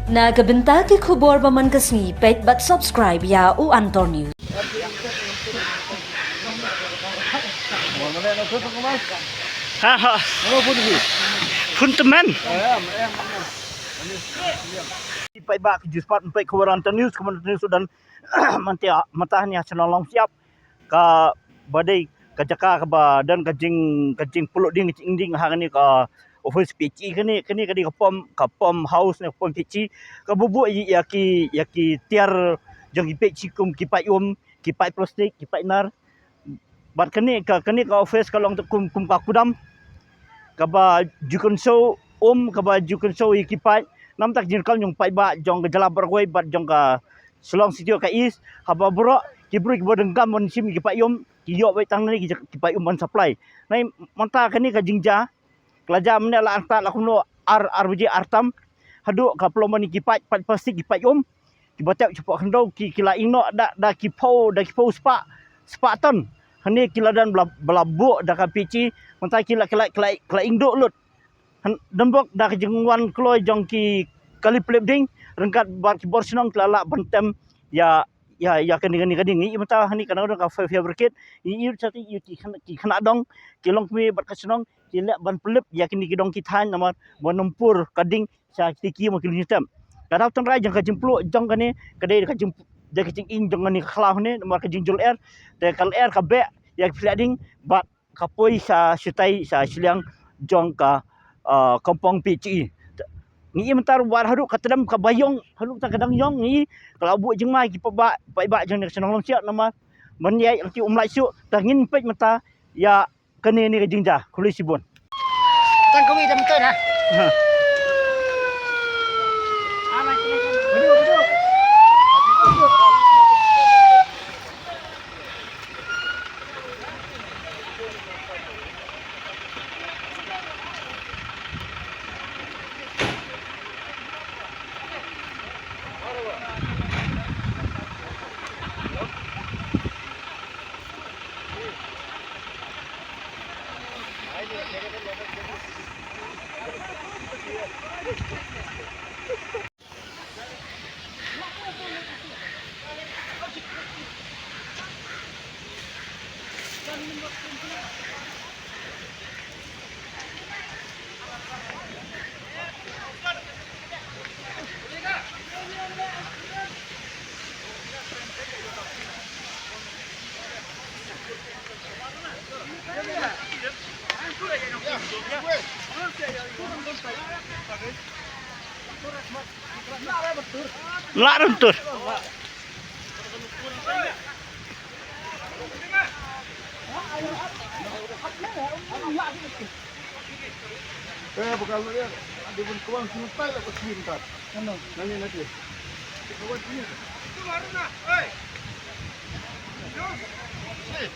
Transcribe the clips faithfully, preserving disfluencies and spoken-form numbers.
Na ka bynta ki khubor ba man ka sngi, peit bad subscribe ïa u Antor News. Ha, ha. Phone tymmen. Peit bad ki jingstad, peit khubor Antor News, khubor Antor News u don mynta, mynta hangne ha shnong Longsiap. Kaba dei ka jaka kaba don ka jing, ka jingpluh ding, ka jingding hangne ka office P H E. Kane, kane ka dei ka pump, ka pump house ne ka pump P H E. Kaba buh ïa, ïa ki, ïa ki tiar jong ki P H E kum ki paip um, ki paip plastik, ki paip nar. Bad kane ka, kane ka office ka long kum, kum ka kudam kaba ju kynshew um, kaba ju kynshew ïa ki paip. Namar ka jingkam jong paidbah jong ka jylla baroh kawei bad jong ka Shillong City ka East, haba baroh ki briew kiba donkam ban shim ki paip um, ki ïoh beit tang na ki, ki paip um ban supply. Nai mynta kane ka jingjia, ka la jia mynne la artat la kumno ar, ar baje artam. Haduh ka pynlong ban ïa ki paip, paip plastik, ki paip um, kiba tep shapoh khyndew, ki, ki la ing noh da, da ki phew, da ki phew spah, spah ton. Hangne ki la don ba la, ba la buh da ka P H E, mynta ki la, ki la, ki la, ki la ing duh lut. Han, donbok da ka jingwan kloi jong ki kali plep ding, ryngkat bad ki bor shnong ki la lah ban tem ïa, ïa, ïa kane, kane, kane. Ngi mynta hangne ka nang don ka fire, fire brigade, ngi ïoh sa ïoh ki khynnah, ki khynnah dong, ki longkmie bad ka shnong, ki leh ban plep ïa kine ki dong ki thaiñ namar ban ym pur ka ding sha ki, ki ma ki lynti tem. Ka daw tynrai jong ka jingpluh jong kane ka dei ka jing, dei ka jinging jong kane ka khlaw hangne namar ka jingjur lyer, te ka lyer ka beh ïa ki phleh ding bad ka poi sha shutai sha shiliang jong ka, ah, kompong P H E. Ngi i mynta ruh wat haduh ka tdem kaba ïong, haduh ta ka dang ïong, ngi ka la buh jingma ki paidbah, paidbah jong ne ka shnong Longsiap namar ban ïaid lynti um lait shuh, ta ngin peit mynta ïa kane ne ka jingjia. Khublei shibun. Tang kawei da mynta da. Ha. Lah runtuh. Eh, bukan lu ya. Dia pun kuang sini tai lah, kau sini tak. Mana? Nanya nanti. Itu baru nah. Hei. Jom. Hei.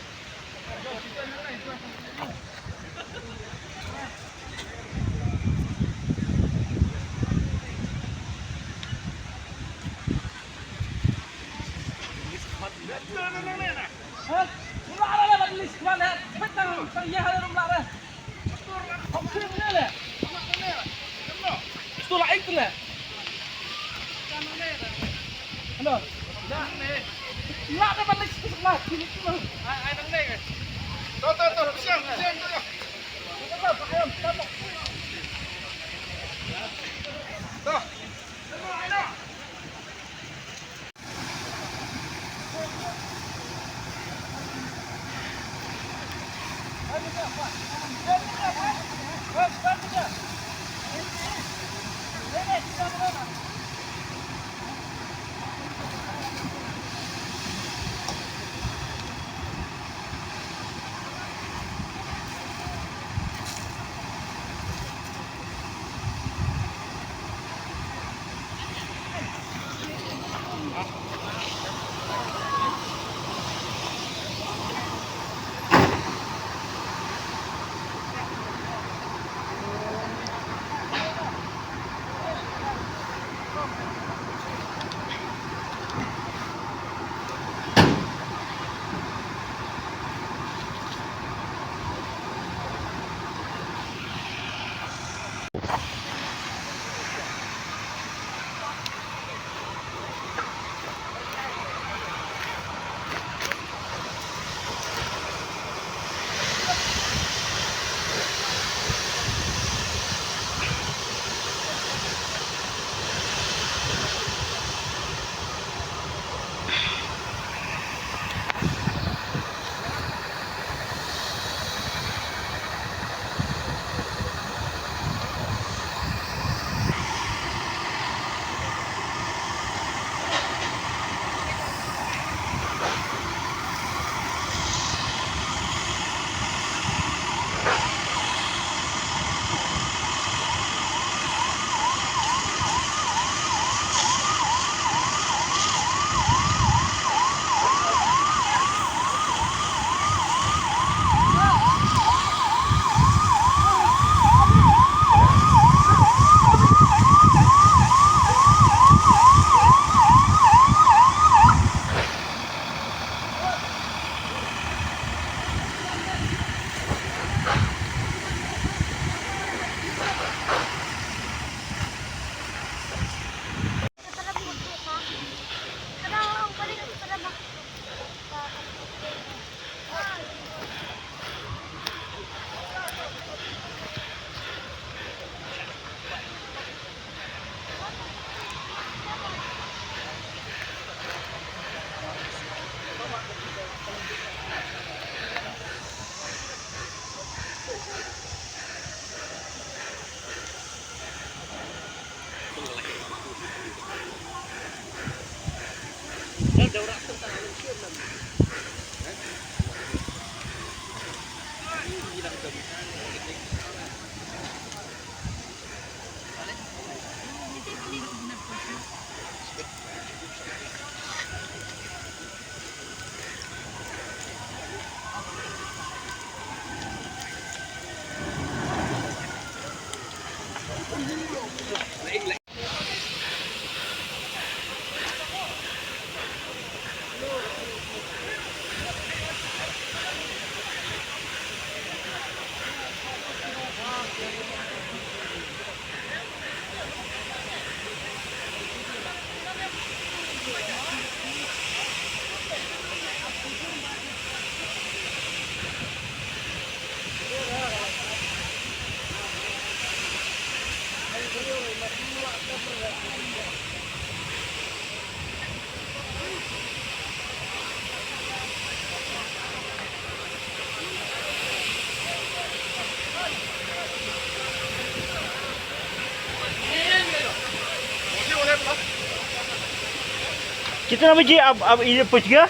कितना बजे आप, आप इधर पहुंच गया?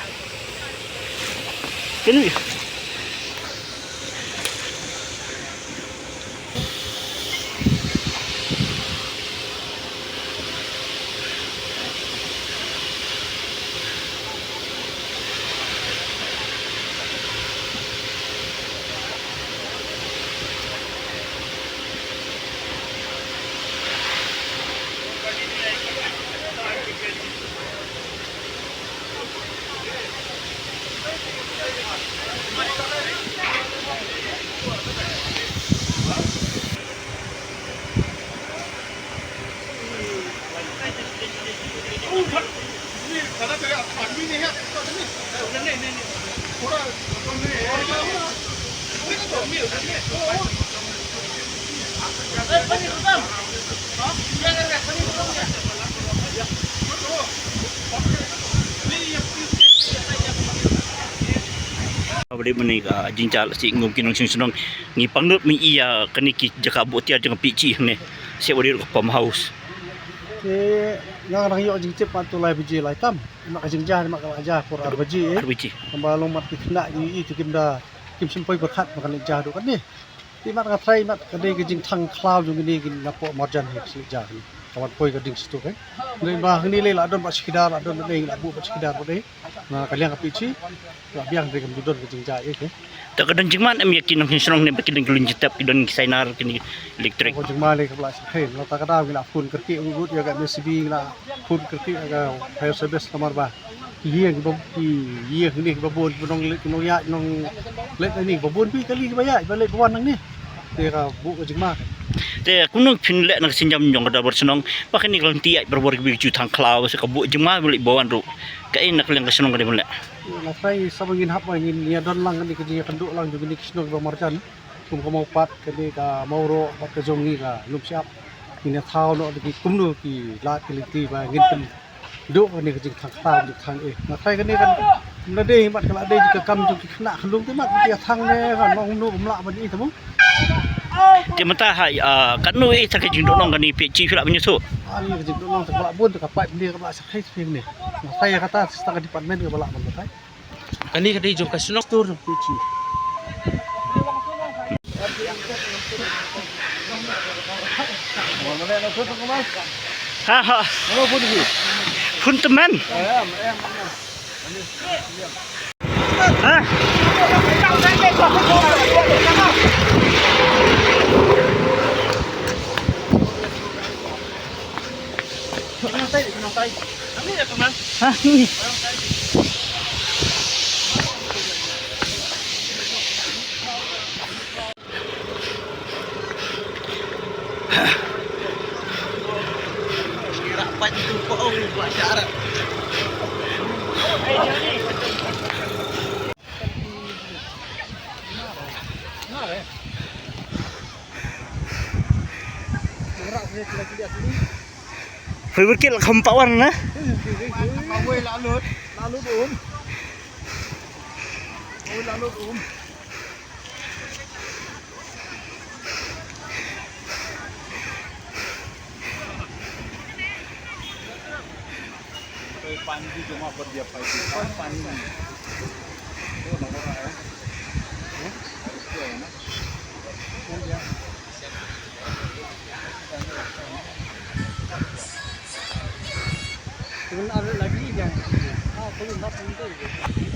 कितने बजे? Ba dei mynne ka jingjia lehse ngum ki nongshong shnong ngi pang lut mynne ïa kane ki jaka buh tiar jong ka P H E hangne. Seh ba dei ruh ka pump house. Te nga nang ïoh jingtip pat to lai baje lai tam. Mat ka jingjia, mat ka la jia por ar baje, eh. Ar baje. Tangba long mat ki khynnah ngi i te kim da, kim shym poi pyrkhat ba kan leit jia haduh katne. Te mat nga tharai mat ka dei ka jingthang khlaw jong kine ki napoh marjan hi ka shu leit jia kine. Ka wan poi ka ding sha tu, eh. Hynrei ba kine lei la don ba shikidar, la don ba dei, la buh ba shikidar ba dei. Na ka liang ka P H E la biang, hynrei kam ju don ka jingjia, eh, eh. Te ka don jingman em ïa ki nongshong shnong ne ba ki don ki lynti tep, ki don ki sainar, ki electric? Ka jingma lei kaba la shyrkhei, na kata ka daw ngi la phone kyrkieh ngut ngut ïa ka M S E B, ngi la phone kyrkieh ïa ka fire service namar ba ki ïing kiba, ki ïing kine kiba bun, kiba nongleit, ki nongïaid, nongleit nangne, kiba bun phi kali kiba ïaid, ba leit ba wan nangne. Te ka buh ka jingma. Te kumno phin leh na ka sienjam jong ka dorbar shnong ba kane ka lynti ïaid barabor kiba ju thang khlaw, se ka buh jingma ba leit ba wan ruh? Kaei na ka liang ka shnong ka dei ban leh? Nga tharai sa ba ngin hap ba ngin ïa don lang kane ka jingïakynduh lang jong kine ki shnong kiba marjan. Kum ka Mawpat, kane ka Mawroh bad ka jong ngi ka Lumshyiap. Ngin ïa thaw noh da ki kumno ki lad ki lynti ba ngin pynduh kane ka jingthang khlaw, jingthang eh. Nga tharai kane kan na dei mat ka la dei ka kam jong ki khynnah khyllung te mat ki ïa thang ne ka nongno ym lah ban i te mo. Te mynta ha, ah, katno i ta ka jingduhnong kane P H E phi lah ban ïathuh? Ah, ni ka jingduhnong te ka la bun te ka paip ne ka la shyrkhei te ne. Nga tharai ïa kata sa ka department ka ba lah ban batai. Kane ka dei jong ka shnong tur jong P H E. Ha ha. Phone tymmen. Ha? Ha, ni. Hoi, berkit lah kham pawar na. पानी भी जमा कर दिया, पाइप का पानी नहीं है। वो नंबर आया। हैं? क्या है ना? कौन गया? तुमने अभी लगी क्या? हाँ, कोई ना, तुम तो